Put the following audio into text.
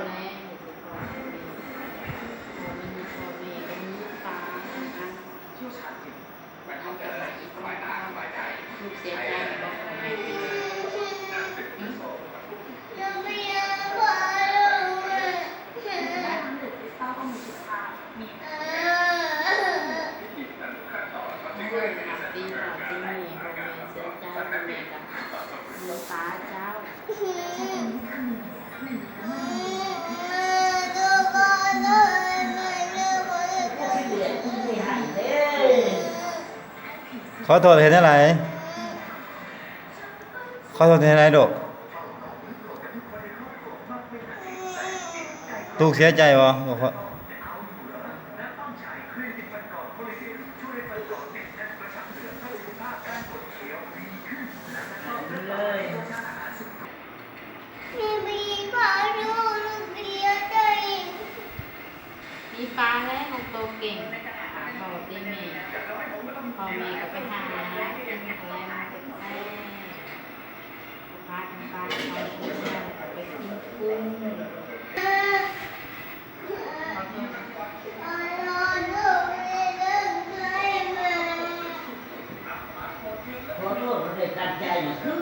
ແລ້ວ ໂດຍສະເພາະແມ່ ບໍ່ມີພໍ່ແມ່ ບໍ່ມີປ້ານະ ມັນກະໄປອີກຄົນເນາະ ລູກເສຍໃຈບໍ່ ພໍ່ແມ່ ຫື? ໂອ້ຍ ຫາກຕີພໍ່ຕີແມ່ ພໍ່ແມ່ເສຍໃຈ ແມ່ກະນ້ຳຕາເຈົ້າ. ຂໍໂທດເຮັດແນວໃດ? ຂໍໂທດເຮັດແນວໃດລູກ? ລູກເສຍໃຈບໍ່? ຕີປ້າແລ້ວ ລູກໂຕເກັ່ງ ຫາພໍ່ຕີແມ່ ພໍ່ແມ່ກະໄປຫາກິນແລ້ວ ມັນກະແຊບ ພາກັນໄປ ໄປກິນກຸ້ງ. ຂໍໂທດ ບໍ່ໄດ້ຕັ້ງໃຈ ຄື